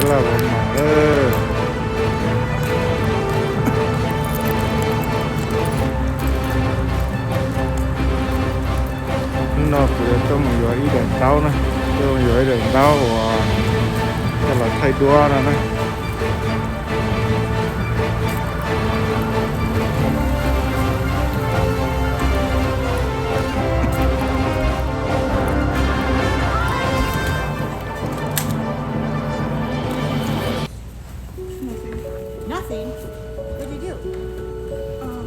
Laj Vauv Mam lawm. Hnub no kuv yuav tuaj mus yuav ib daim ntaub na, tuaj mus yuav ib daim ntaub uas coj los thaij duab no na. Nothing. What did you do? Um,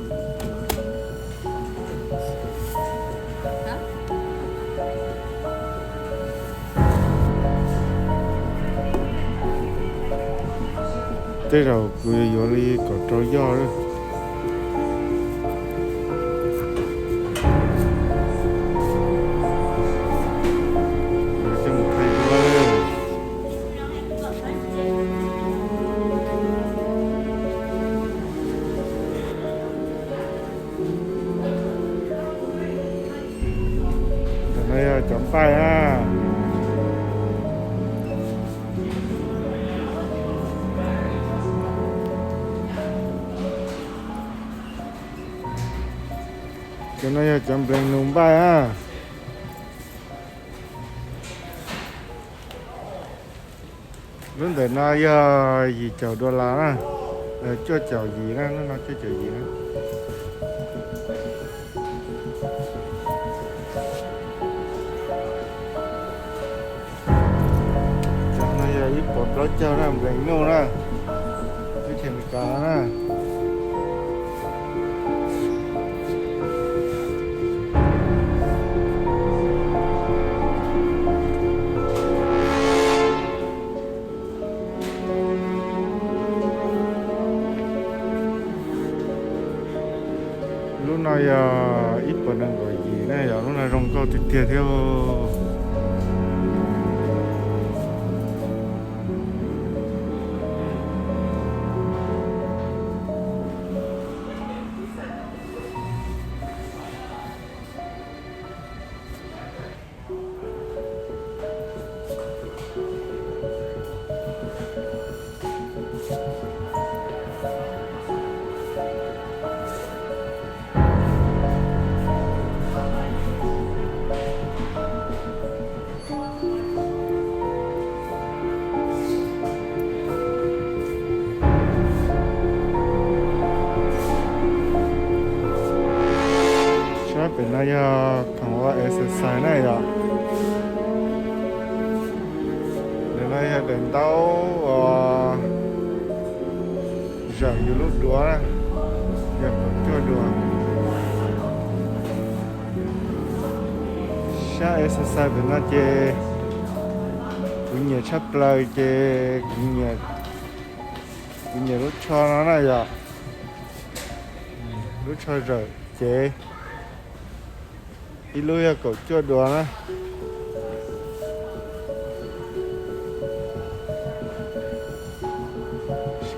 huh? Tej zaum kuv yuav li kaum rau yoj lawm. Cov no yog cov npaij na. Cov no yog cov nplees nus npaij na. Lub ntawm no yog yim caum dollar na, cuaj caum yim na, lub no cuaj caum yim na. Cov no yog ib puas plaub caug na, nplees nuj na, ib txhia Amelikas na. Lub no yog ib puas nees nkaum yim na, yog lub no zoo nkauj tiag tiag thiab. Sab pem no yog khoom ua exercise na yom. Ntawm no yog daim ntaub uas zawm yus lub duav na, yog kaum cuaj duas. Sab exercise pem no ces kuv nyiam tshaj plaws ces kuv nyiam, kuv nyiam lub tsho no na yom. Lub tsho zawm cev, ib lub yog kaum cuaj duas na.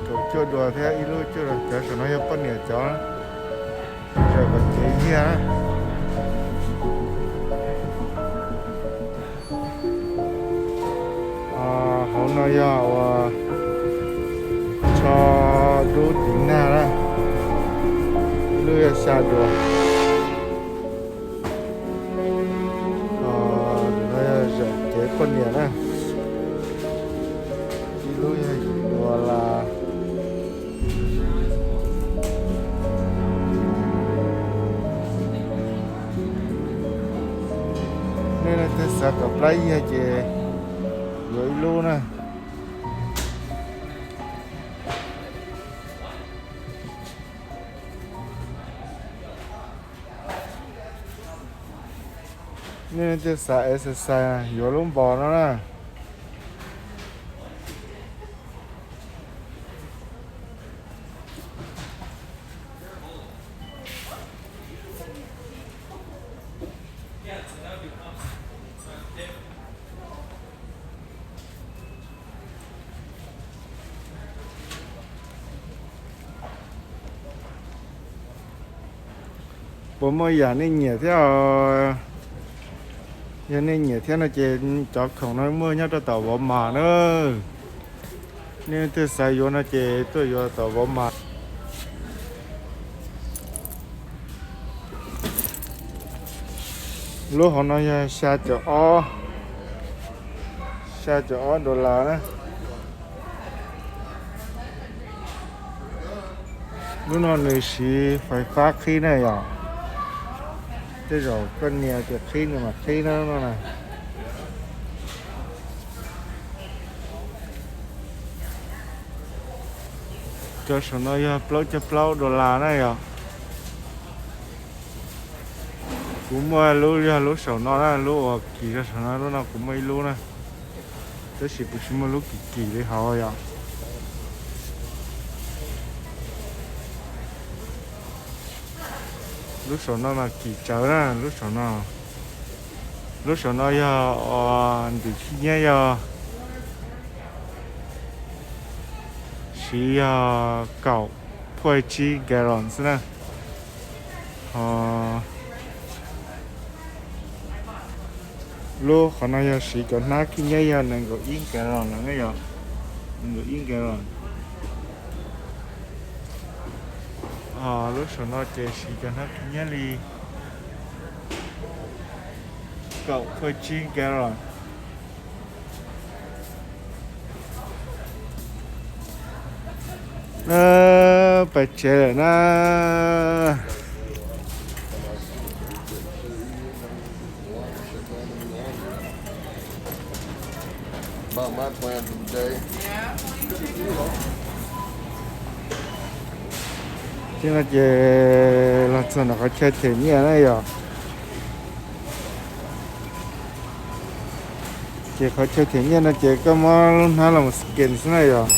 Kaum cuaj duas thiab ib lub cuaj duas, cov saum no yog poj niam cov, zawm kom cev yiag na. Hauv no yog uas tsho dub tiv nag na, ib lub yog xya duas. Zawm cev poj niam na, ib lub yog yim duas las. Nej leej twg xav kom plab yiag ces yuav ib lub na. Nej leej twg xav exercise yuav lub npos no na. Puas muaj yam nej nyiam thiab? Yog nej nyiam thiab no ces cov khoom no muaj nyob rau tom Walmart na. Nej twg xav yuav no ces tuaj yuav tom Walmart. Lub hauv no yog xya caum ob, xya caum ob dollar na. Lub no nws siv fais fab qhib na yom. Tej zaum koj nias ces qhib nws mam qhib na no na. Cov saum no yog plaub caug plaub dollar na yom. Kuv muaj lub yog lub saum no na, lub uas kim rau saum no, lub no kuv muaj ib lub na. Tab sis kuv tsis muaj lub kim kim li hauv yom. Lub saum no mas kim tsawv na, lub saum no. Lub saum no yog ntws khib nyiab yog siv yog kaum phuaj tsib gallon xwb na. Ho lub qhov no yog siv cov hnab khib nyiab yog nees nkaum ib gallon lawm ne yom, nees nkaum ib gallon. Ho lub saum no ces siv cov hnab khib nyiab li kaum phuaj tsib gallon. Pais tsev lawm na. Thiab no ces los txog ntawm qhov chaw them nyiaj na yom. Ces qhov chaw them nyiaj no ces koj muab lub hnab los scan xwb na yom.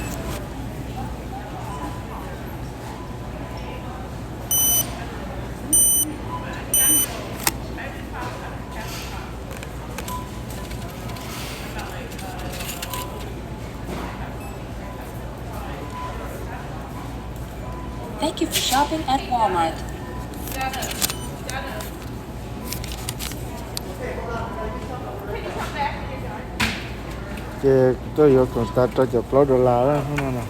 Thank you for shopping at Walmart. Ces kuv tuaj yuav koom tas rau caum plaub dollar hnub no na.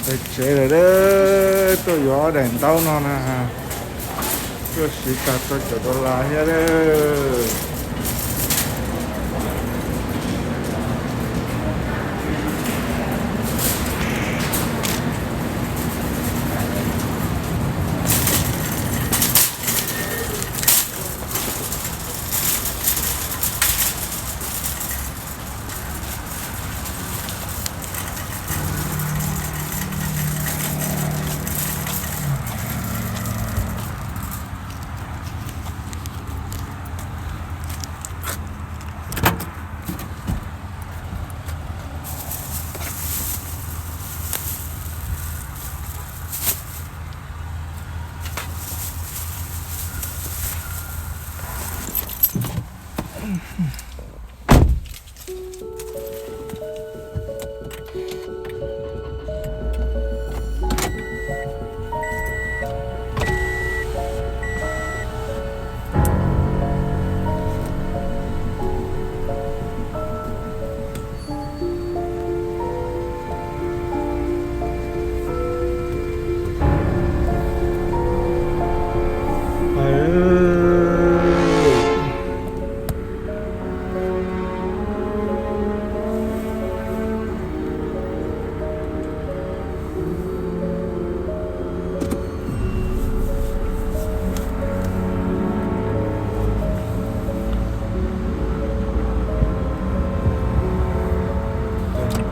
Pais tsev lawm, tuaj yuav ob daim ntaub no na, tuaj siv tag rau caum dollar thiab.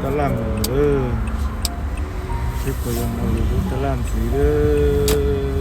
Tab laj mus lawm, seb puas yog mus lub tab laj ntxiv lawm.